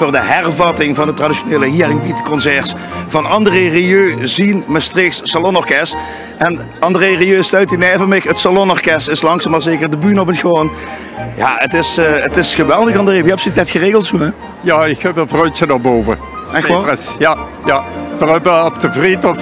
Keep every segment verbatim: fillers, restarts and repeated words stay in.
Veur de hervatting van de traditionele Hieringbieteconcerts van André Rieu zien Mestreechs Salonorkes. En André Rieu steit hie neve mich. Het Salonorkes is langzaam maar zeker de bühne op het gaon. Ja, het is, eh, het is geweldig, André. Wie höbs dich det geregeld zoe, hè? Ja, ich höb ein vruitje nao bove. Echt waor? Petrus, ja, ja. Veer höbbe op de Vriethof,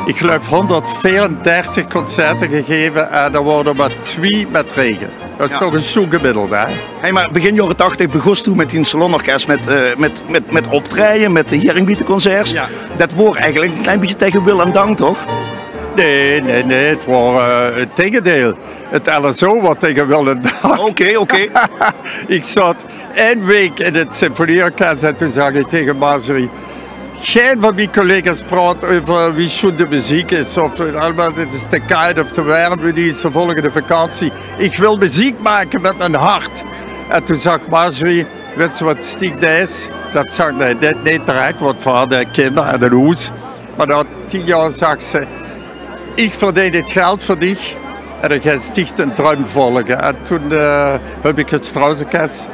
ich geluif, honderdveerendertig concerte gegaeve en d'r waore d'r mer twieë mit rege. Det is toch ein zoe gemiddeld, hè? Hey, maar begin jaore tachtig begós doe mit dien salonorkes, mit, eh, mit, mit, mit optraeje, mit de Hieringbieteconcerts. Ja. Det waor eigelik ein klein bietje tege wil en dank, toch? Nee, nee, nee, het waor, eh, het tegendeil. Het L S O waor tege wil en dank. Oké, oké. Ich zaot ein waek in het symfonieorkes en toen zag ich tege Marjorie: "Gein van mien collega's praot euver wie sjoen de meziek is of allemaol, het is te kaad of te werm, wie die is de volgende vakantie. Ich wil meziek make mit mien hart." En toen zag Marjorie: "Wits se waat, Stiek, det is, det zag, nee, dit neet terech, want veer hadde kinder en ein hoes. Maar nao tien jaor zag ze: ich verdein het geld veur dich en dan geis dich dien druim volge." En toen, eh, höb ich het Straussorkes,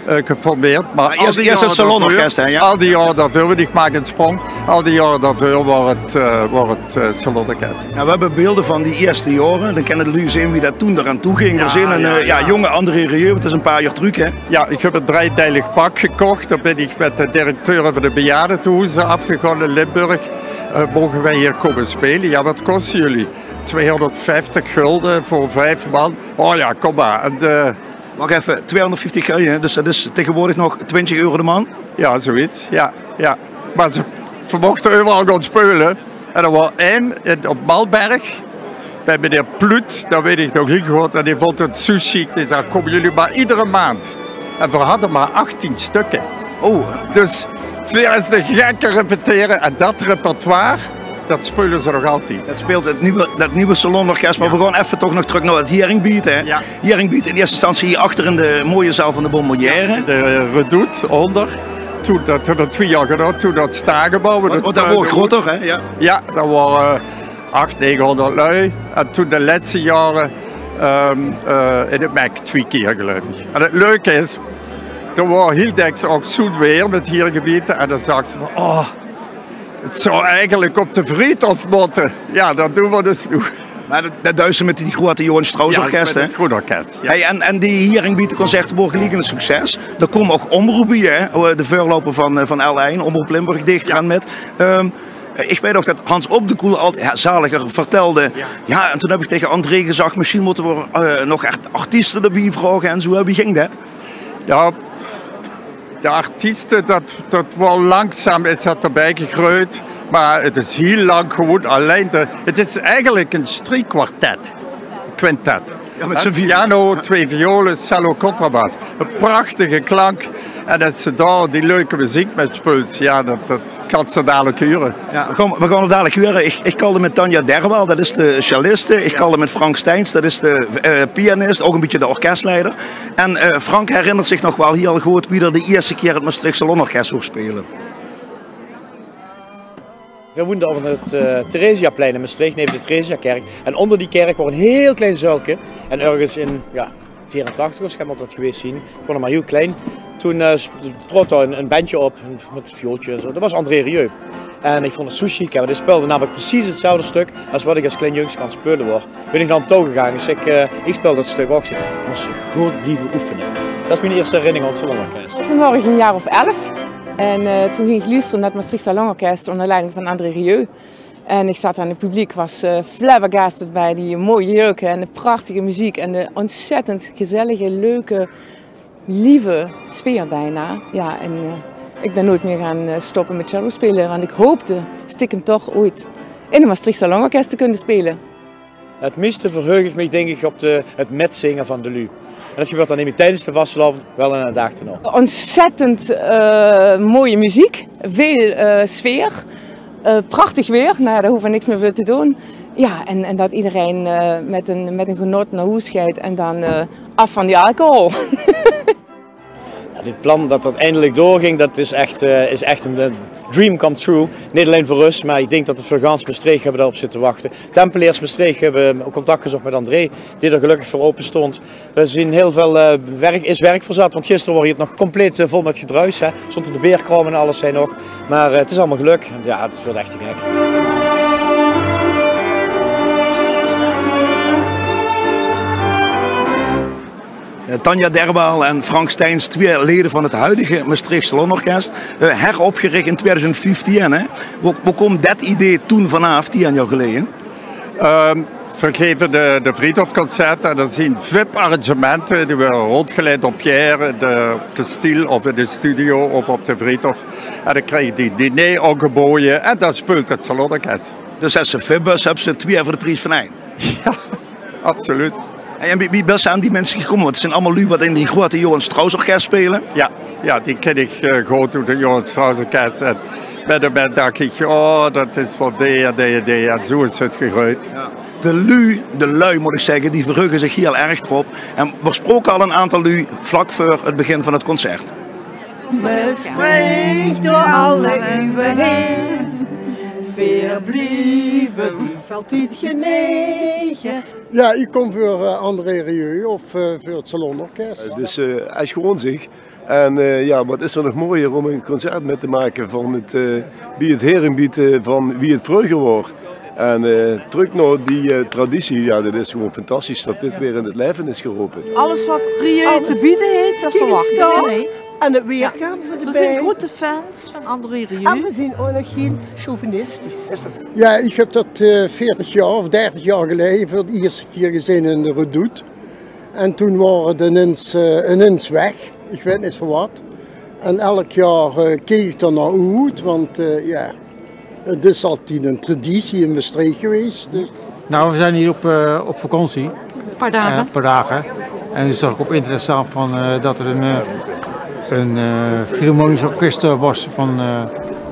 eh, geformeerd. Maar al die jaore daoveur, hè, ja? Al die jaore daoveur, want ich maak ein sprong, al die jaore daoveur waor het, eh, waor het, eh, Salonorkes. Ja, veer höbbe beelde van die ierste jaore. Dan kinne de luuj zeen wie det toen d'raan toe ging. Ja, veer zeen ein, ja, eh, ja, ja, jónge André Rieu, het is ein paar jaor trök, hè? Ja, ich höb ein driedeilig pak gekoch. Dao bin ich mit de directeure van de bejaardetehoeze aafgegaon in Limburg. Eh, moge veer hie kómme speule? Ja, waat koste geer? Tweehonderdvijftig gulden veur vief man. O ja, kóm maar. En, eh, wach effe, tweehonderdvijftig gulden, hè? Dus det is tegenwoordig nog twintig euro de man? Ja, zoiets. Ja, ja. Maar ze, veer mochte euveral gaon speule. En d'r waor ein in, op Malberg, bij meneer Pluut, det weit ich nog hiel good, en dae vónd het zoe sjiek. Dae zag: "Kómme geer maar iedere maand." En veer hadde maar achttien stökke. Oh. Dus veer is de gekke repetere en det repertoire, det speule ze nog altied. Det speelt het nuuj, det nuuj Salonorkes, maar veer gaon effe toch nog trök nao het Hieringbietes, hè? Ja. Hieringbietes in ierste instantie hie achter in de mooie zaal van de Bonbonnière. Ja, de Redoute ónder. Toen, det höbbe veer twieë jaor gedaon, toen det stagebeej. Want det waor groter, hè? Ja. Ja, det waore, eh, acht, negehonderd lui. En toen de lètste jaore, ehm, eh, in het Mec twieë kier, geluif ich. En het leuke is, d'r waor hiel dèks ouch zoe'n weer mit Hieringbietes. En dan zag ze van: "Oh, het zou eigelik op de Vriethof mótte." Ja, det doon veer dus noe. Maar det, det duis se mit die groeate Johan Strauss orkes, hè? Ja, mit het groeate orkes, ja. Hey, en, en die Hieringbieteconcerte waore geliek ein succes. D'r kómme ouch omroepe bie, hè? De veurlouper van, eh, van L ein, Omroep Limburg, deeg d'raan mit. Ehm, ich weit ouch det Hans Op de Koel altied, ja, zaliger, vertèlde: "Ja, en toen höb ich tege André gezag, mesjien mótte veer, eh, nog ech artieste d'rbie vraoge en zoe." Wie ging det? Ja, de artieste, det, det waor langzaam, is det d'rbie gegreujd. Maar het is hiel lang gewoen allein de, het is eigelik ein striekwartet, quintet. Ja, mit z'n viere. Piano, twieë viole, cello, contrabas. Ein prachtige klank. En es ze dao die leuke meziek mit speult, ja, det, det kans se dalik hure. Ja, veer gaon, veer gaon het dalik hure. Ich, ich kalde mit Tanja Derwaal, det is de celliste. Ich kalde mit Frank Steins, det is de, eh, pianis, ouch ein bietje de orkesleider. En, eh, Frank herinnert zich nog waal hiel good wie d'r de ierste kier het Mestreechs Salonorkes zoog speule. Veer woende op het, eh, Theresiaplein in Mestreech, neve de Theresiakerk. En ónder die kerk waor ein hiel klein zuilke. En örges in, ja, veerentachtig of zoe mót det gewaes zien. Ich waor nog maar hiel klein. Toen, eh, sp-, troot dao ein, ein bendje op, ein, mit viooltje en zoe. Det waor André Rieu. En ich vónd het zoe sjiek, hè, want dae speulde namelik precies hetzelfde stök es waat ich es klein jungske aan 't speule waor. Bin ich nao 'm touw gegange. Ich zèk, eh, ich speul det stök ouch. Zèk: "Mós se good blieve oefene." Det is mien ierste herinnering aan 't Salonorkes. Toen waor ich ein jaor of elf. En, eh, toen ging ich luustere nao 't Mestreechs Salonorkes ónder leiding van André Rieu. En ich zaot aan 't publiek, waor, eh, flabbergasted bie die mooie jurke en de prachtige meziek en de ontzettend gezellige, leuke, lieve sfeer bijna. Ja, en, eh, ich bin noeats mieë gaon, eh, stoppe mit cello speule, want ich hoopde stiekem toch oeats in 't Mestreechs Salonorkes te kónne speule. Het meiste verheug ich mich, dink ich, op de, het mitzinge van de luuj. En det gebeurt dan neet mieë tiedes de vastelaovend, waal in de daag d'rnao. Ontzettend, eh, mooie meziek, väöl, eh, sfeer, eh, prachtig weer. Nou ja, dao hove veer niks mieë veur te doon. Ja, en, en det ederein, eh, mit ein, mit ein genot nao hoes geit en dan, eh, aaf van die alcohol. Dit plan det det eindelik doorging, det is ech, eh, is ech ein, eh, dream come true. Neet allein veur us, mer ich dink det 't veur gans Mestreech höbbe dao op zitte wachte. Tempeleers Mestreech höbbe ouch contact gezoch mit André, dae d'r gelökkig veur aope stóng. Veer zeen hiel väöl, eh, werk, is werk verzat, want gister waor 't nog compleet, eh, vol mit gedruis, hè. Stónge de beerkraome en alles hie nog. Mer, eh, 't is allemaol gelök. Jao, 't weurt ech te gek. Eh, Tanja Derbaal en Frank Steins, twee leden van het huidige Mestreechs Salonorkes, eh, heropgerich in tweeduizend vieftien, hè? Wo, wo koom det idee toen vanaaf, tien jaor geleje? Ehm, veer geve de, de Vriethofconcerte en det zeen vip-arrangemente, die weure rondgeleid door Pierre, de kestiel of in de studio of op de Vriethof. En dan kriege die diner aangeboje en dan speult 't Salonorkes. Dus es se vip höbs, höbs se twee veur de pries van ein. Jao, absoluut. Hey, en wie, wie bös se aan die minse gekómme? Want 't zeen allemaol luuj wat in die groeate Johan Strauss Orkes speule. Jao, jao, die kin ich, eh, good oet 't Johan Strauss Orkes. En mit 'm dach ich, oh, det is waal dee en dee en dee. En zoe is 't gegreujd. Jao. De luuj, de luuj mót ich zègke, die verheuge zich hiel erg d'rop. En veer sproke al ein aantal luuj vlak veur 't begin van 't concert. Mestreech door alle ieuwe heen, veer blieve dich altied genege. Jao, ich kóm veur, eh, André Rieu of, eh, veur 't Salonorkes. 't Is, eh, ech gewoon zich. En, eh, jao, wat is d'r nog moojer óm ein concert mit te make van 't, eh, bie 't heringbiete van wie 't vreuger waor. En, eh, trök nao die, eh, traditie, jao, det is gewoon fantastisch det dit weer in 't laeve is gerope. Alles wat Rieu te beje haet, det verwach ich neet. En 't weergaeve van de... Veer zeen groete fans van André Rieu. En veer zeen ouch nog hiel chauvinistisch. Jao, ich höb det, eh, veertig jaor of dertig jaor geleje veur de ierste kier gezeen in de Redoute. En toen waor 't inins, eh, inins weg. Ich weit neet veur wat. En elk jaor, eh, keek ich d'r nao oet, want, eh, jao, 't is altied ein traditie in Mestreech gewaes. Dus. Nou, we zijn hier op, eh, op vakantie. Een paar dagen. Eh, een paar dagen. En toen zag ik op internet staan van, eh, dat er een, eh, een, eh, Philharmonisch Orkest, eh, was van, eh,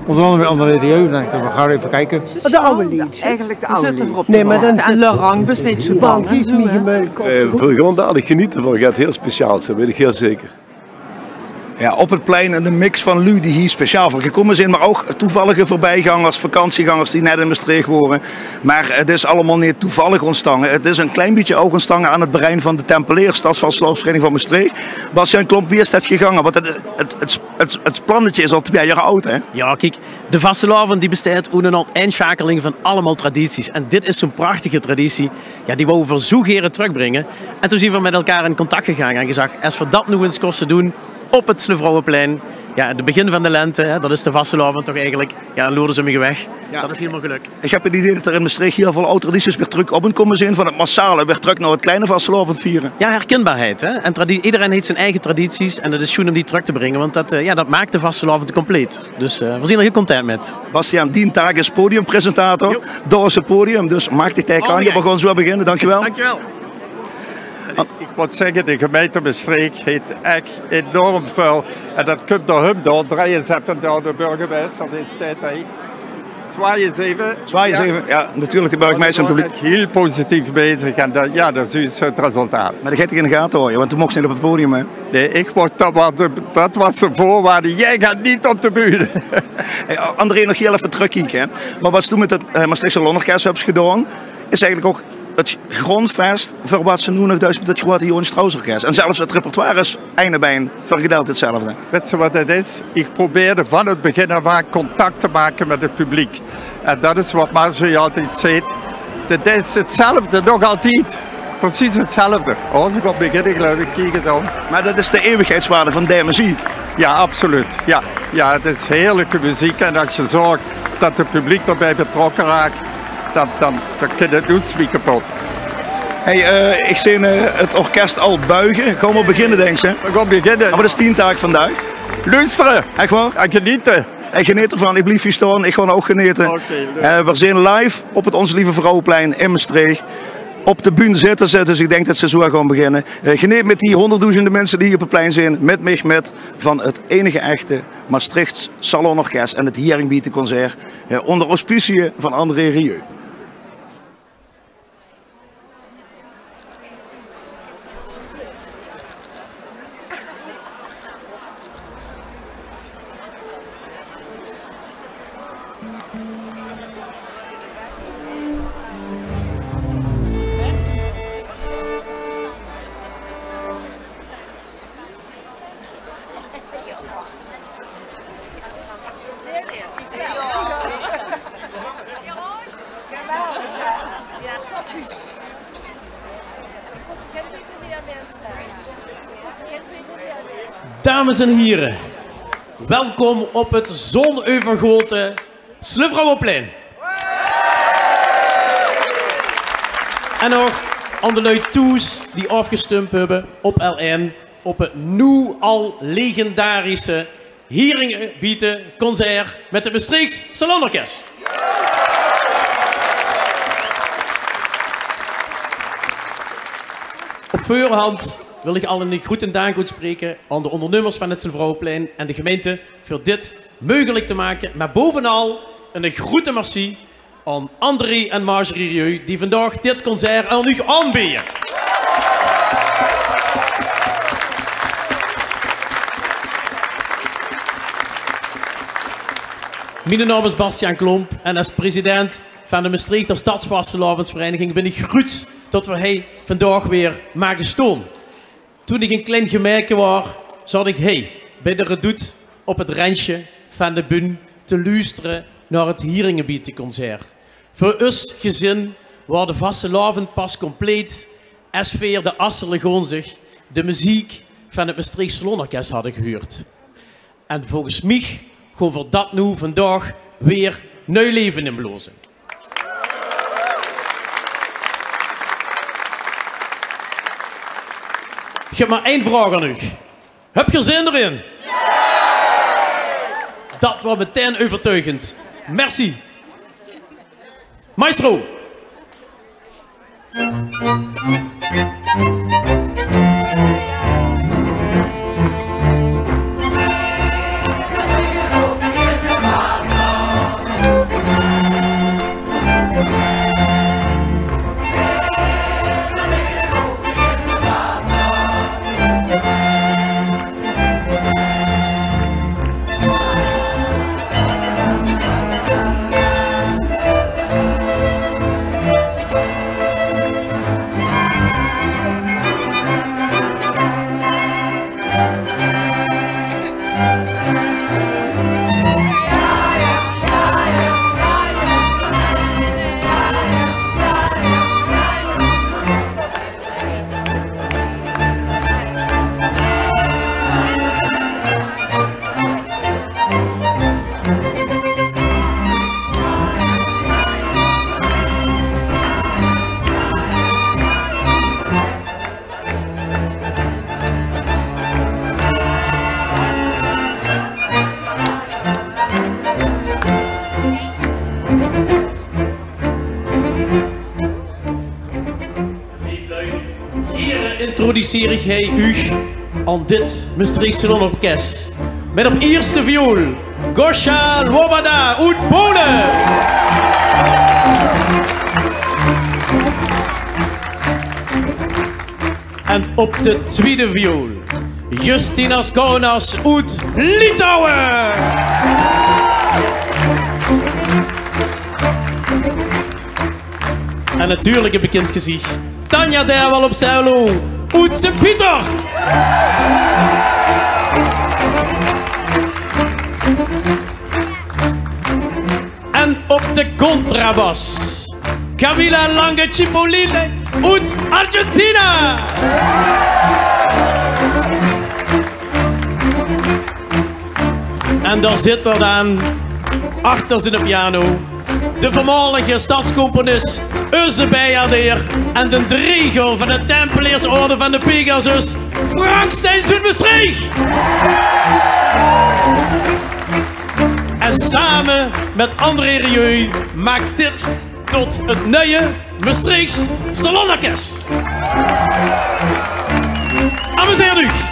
onder andere André Rieu. Dan denk ik, we gaan even kijken. De aw leedsjes. Eigelik de aw leedsjes. Nae, mer dan... En Le Rang besteet zoe bang en zoe, hè? Eh, veer gaon dadelik genete van get hiel speciaals, det weit ich hiel zeker. Ja, op het plein een mix van luuj die hier speciaal voor gekomen zijn, maar ook toevallige voorbijgangers, vakantiegangers die net in Mestreech wore. Maar het is allemaol neet toevallig ontstange. Het is een klein bietje ouch ontstange aan het brein van de Tempeleers, Stadsvastelaovesvereiniging van Mestreech. Bastiaan Klomp, wie is det gegange? Want het, het, het, het, het plannetje is al twee jaar oud, hè? Jao, kiek, de vastelaovend die besteit oet ein insjakeling van allemaol tradities. En dit is zoe'n prachtige traditie. Jao, die wouwe veer zoe gere trökbringe. En toen zien veer mit elkaar in contact gegange en gezag: es veer dat noe ins kóste doen op 't Snevrouweplein. Jao, 't begin van de lente, hè, dat is de vastelaovend toch eigelik. Jao, loerde ze mich weg. Jao. Dat is hielemaol gelök. Ich höb 't idee dat d'r in Mestreech hiel väöl aw tradities weer trök op en kómme zeen, van 't massale weer trök nao 't kleine vastelaovend viere. Jao, herkinbaarheid, hè. En tradi-, ederein heet zien eige tradities en dat is sjoen óm die trök te bringe, want dat, eh, jao, dat maak de vastelaovend compleet. Dus, eh, veer zien d'r hiel content mit. Bastiaan, dien taak is podiumpresentator. Jao. Dao is 't podium, dus maak dich dao aan. Jao, veer gaon zoe beginne. Dankjewel. Dankjewel. En ich, ich mót zègke, de gemeinte Mestreech heet ech enorm väöl. En dat kump door häöm, door André is effe door de burgemeister, die steit hie. Zwaaie ins eve. Zwaaie ins eve, jao, natuurlik, de burgemeister en 't publiek. Hiel positief bezig en dat, jao, dat is 't resultaat. Mer dat geit dich in de gate haoje, want doe moogs neet op 't podium, hè? Nae, ich moch, dat waor de, dat waor de veurwaarde. Jij gaat niet op de bühne. Hey, André, nog hiel effe trökkieke, hè. Mer wat doe mit 't, eh, Mestreechs Salonorkes höbs gedaon, is eigelik ouch 't grondvest veur wat se noe nog duis mit 't groeate Johan Strauss Orkes. En zelfs 't repertoire is ein op ein veur gedeelte 'tzelfde. Wèts se wat 't is? Ich probeerde van 't begin aaf aan contact te make mit 't publiek. En dat is wat Marjorie altied zeet. 't Is 'tzelfde, nog altied. Precies 'tzelfde. Oh, ze gaon beginne, geluif ich, kiek ins aan. Mer dat is de eeuwigheidswaarde van dae meziek. Jao, absoluut. Jao, jao, 't is heerlike meziek. En es se zörgs dat 't publiek d'rbie betrokke raak, dan, dan, dan kin 't noets mie kepot. Hey, eh, ich zeen, eh, 't orkes al buige. Gaon v'r beginne, dinks se? V'r gaon beginne. Mer wat is dien taak vandaag? Loestere. Ech waor? En genete. En geneet d'rvan. Ich blief hie staon. Ich gaon ouch genete. Oké, leuk. Eh, v'r zeen live op 't Onze Lieve Vrouweplein in Mestreech. Op de bühne zitte ze, dus ich dink dat ze zoe gaon beginne. Eh, geneet mit die hónderdoezende minse die hie op 't plein zeen. Mit mich mit van 't einige echte Mestreechs Salonorkes en 't Heringbiete Concert, eh, onder auspiciën van André Rieu. Dames en hiere, welkom op 't zóneuvergote Slevrouweplein. En ouch aan de lui thoes die aofgestump höbbe op L N, op 't noe al legendarische Hieringbiete Concert mit 't Mestreechs Salonorkes. Op veurhand wil ich al 'ne groeten daank oetspreke aan de óngernummers van 't Slevrouweplein en de gemeinte veur dit meugelik te make, mer bovenal 'ne groete merci aan André en Marjorie Rieu, die vandaag dit concert aan uch aanbeje. Miene naom is Bastiaan Klomp en es president van de Mestreechter Stadsvastelaovendsvereiniging bin ich gruuts tot v'r hei vandaag weer mage stoon. Toen ich ein klein gemaeke waor, zaot ich hei bie de Redoute op 't rendsje van de bühne te luustere nao 't Hieringbiete Concert. Veur us gezin waor de vastelaovend pas compleet es veer de Asserlegonzig, de meziek van 't Mestreechs Salonorkes hadde gehuurd. En volges mich goon v'r dat noe vandaag weer nui leve inblaoze. Ich höb mer ein vraog aan uch. Höb geer zin d'rin? Dat waor meteen euvertuigend. Merci. Maestro. Hie introduceer ich hei uch aan dit Mestreechs Salonorkes. Mit op ierste viool Gosha Lwobada oet Pole. En op de twiede viool Justinas Kaunas oet Litouwe. En natuurlik e bekind geziech, Tanja Derwal op cello oet Sint-Pieter. En op de contrabas, Camila Lange Cipollini oet Argentina. En dao zit 'r daan, achter ziene piano, de veurmaolige stadscomponis, euze bijaardeer en d'n dreger vaan de Tempeleersorde vaan de Pegasus, Frank Steins oet Mestreech. En same mèt André Rieu maak dit tot 't nui Mestreechs Salonorkes. Amuseer uch!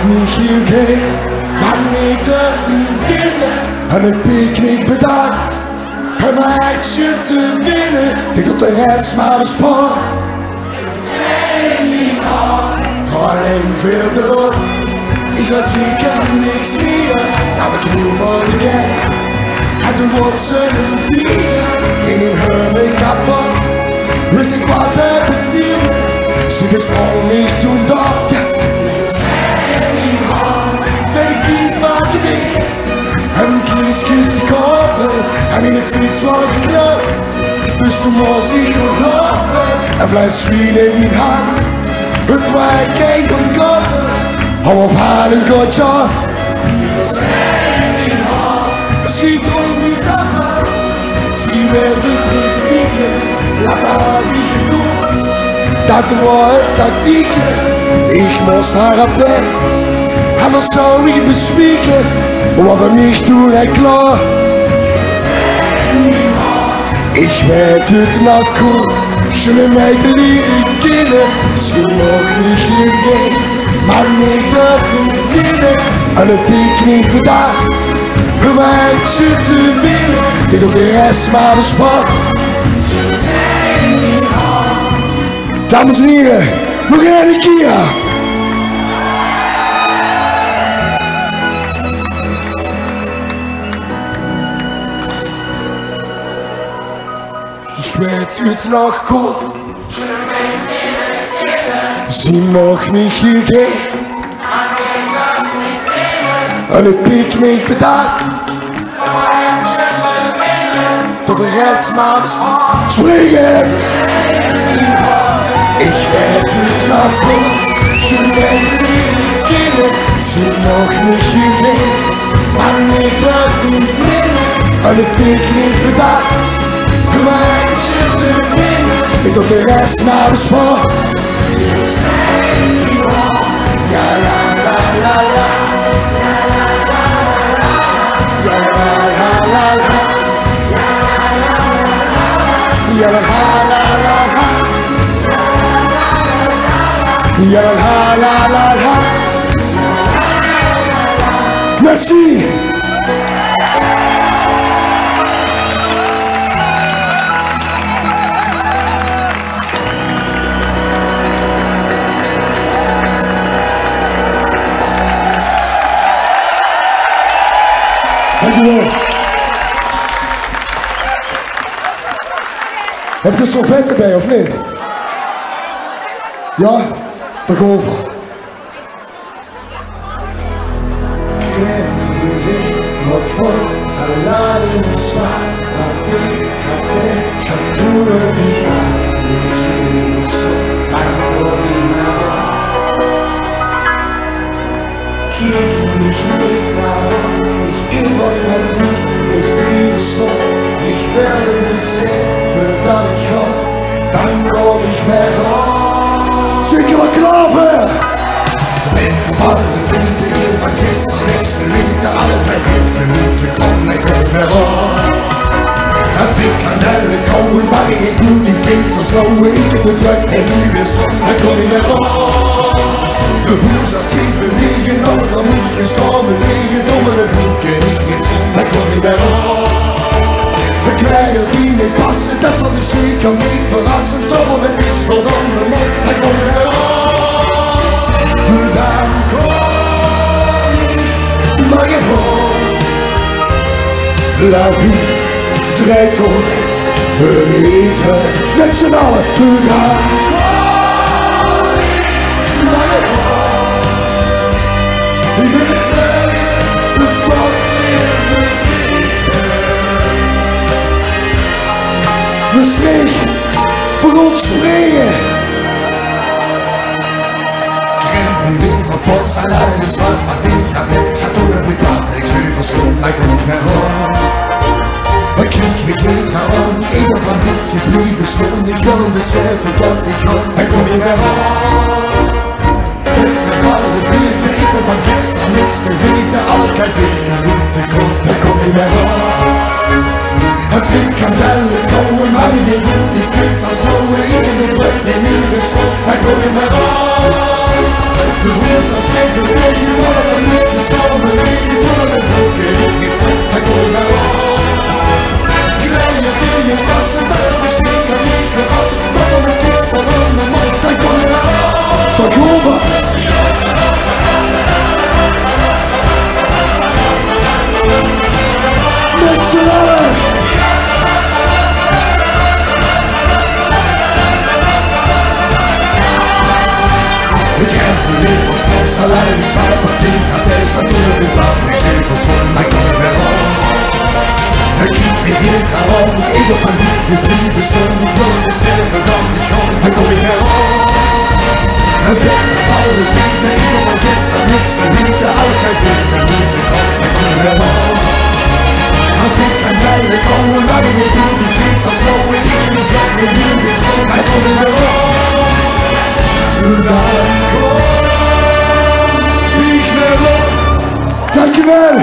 Michiel G, maar niet de vriendinnen. En het picknick bedacht. En mijn hartje te winnen. Ik dacht dat de rest maar bespaar. Alleen veel de lof. Ik was zeker niks meer. Dat ik nu voor de gek. En toen wordt ze een dier. In hun kapot. Wist ik wat er bezielde. Ze besprong niet toen dat. Ben ik kies maar geweest. En kies, kies te kopen. En in de fiets waar ik loop. Dus toen moest ik gaan lopen. En fles wien in mijn hand. Het waar ik heen kon kopen. Hou op haar een kotje. Ziet ons niet af. Zie wilde terugbieden. Laat haar niet doen. Dat waren tactieken. Ik moest haar op weg. Anders zou ik bezwieken. Wat we niet doen, hè, klaar. Ik weet het nog goed. Ze me mij te leren kennen. Ze nog niet gegeven. Maar niet te verdienen. En het picknick bedacht. Om uit ze te winnen. Dit op de rest maar bespaar. Dames en heren, nog een keer. Ik weet het nog goed. Zie nog niet gegeven. En het picknick bedacht. Tot de rest maar springen. Ik weet het nog goed. Ze willen niet kennen. Zie nog niet gegeven. Maar niet de vriendinnen. En het picknick bedacht. Om uit ze te winnen. Ik tot de rest maar bespaar. Merci. Dank u wel. Heb je servetten bij, of niet? Ja? Dan gaan we. Krempel, hok vol, salade, spaas, pâté, pâté, chateau, vin, kiek mich neet aan, ich eet waat van dich, is leever stop. Ich wil in de zin, veurdat ich gaon, dan kom ich neet op. Zit je er klaar voor? Bin verbannen, vind ich van gister niks te weten. Alles blijft, ich bin neet te kómme, ich kom neet op. En frikandelle, koude bakken, ich doon die fiets zo, ich heb de druk en nu weer stop, dan kom ich neet op. De hoes, dat zit bewegen, ook al niet gestorven liggen, domme de boeken, ich neet stop, dan kom ich neet op. De kleier die neet passen, dat zal mich zeker neet verrassen, toch al met is tot aan de mond, dan kom ich neet op. Dan kom ich maar gewoon. La vie, draait door, we weten met z'n allen hoe dat. Maar ik ben het kwijt, het toch weer vergeten. Maastricht, voor ons spreken. Krempel, lever, vors, salade, spaas, pâté, pâté, chateau, vin, pâté, ich zuver stop, ich kom neet op. Kiek mich neet aan, ich wil van dich blieve stoon, ich wil in de zin, veurdat ich gaon, ich kom neet op. Bitterballen, frieten, ich wil van gister niks te weten, al die bier, ich kom neet op. En frikandelle, koude bakken, ich doon die fiets zo, ich heb de druk en nu weer stop, ich kom neet op. De hoes, dat zit bewegen, Waorum ich van die is, lieve Sonne, veur de zilver dans ich schon. Hei kóm ich weer op. Ein beter Paul, ich fink den Jung gester niks mehr hinter, alle kein Bild mehr hinter, komm, hei kóm ich weer op. Hei fink ich kein Bild mehr, komm, und alle mir gut, ich find's so, ich bin mit mir, ich bin so, hei kóm ich weer op. Und dann komm ich wieder op. Dankjewel.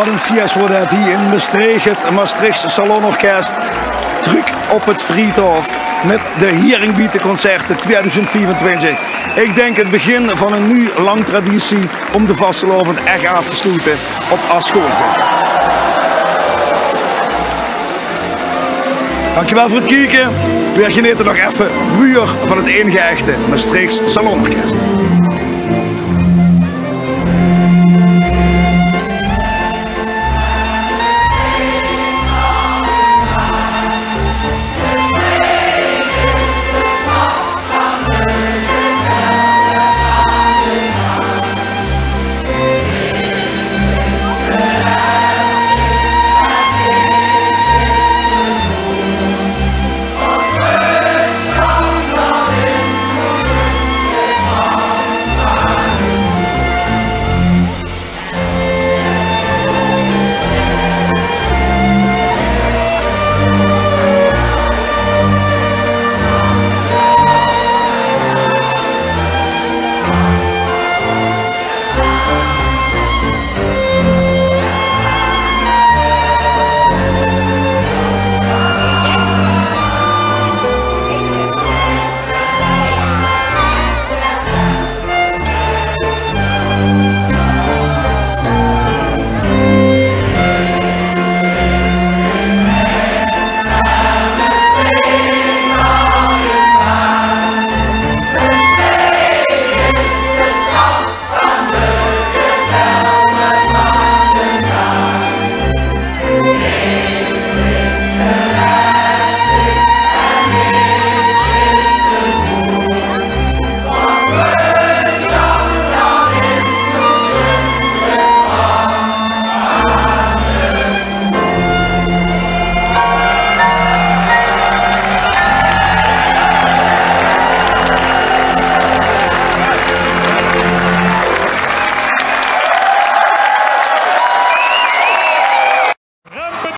Wat ein fies weurt det hie in Mestreech, het Mestreechs Salonorkes. Trök op het Vriethof mit de Hieringbiete Concerte twieëdoezend viefentwintig. Ich dink het begin van ein nuuj lang traditie óm de vastelaovend ech aaf te sloete op Asgoze. Dankjewel veur het kieke. Veer genete nog effe wiejer van het einige echte Mestreechs Salonorkes.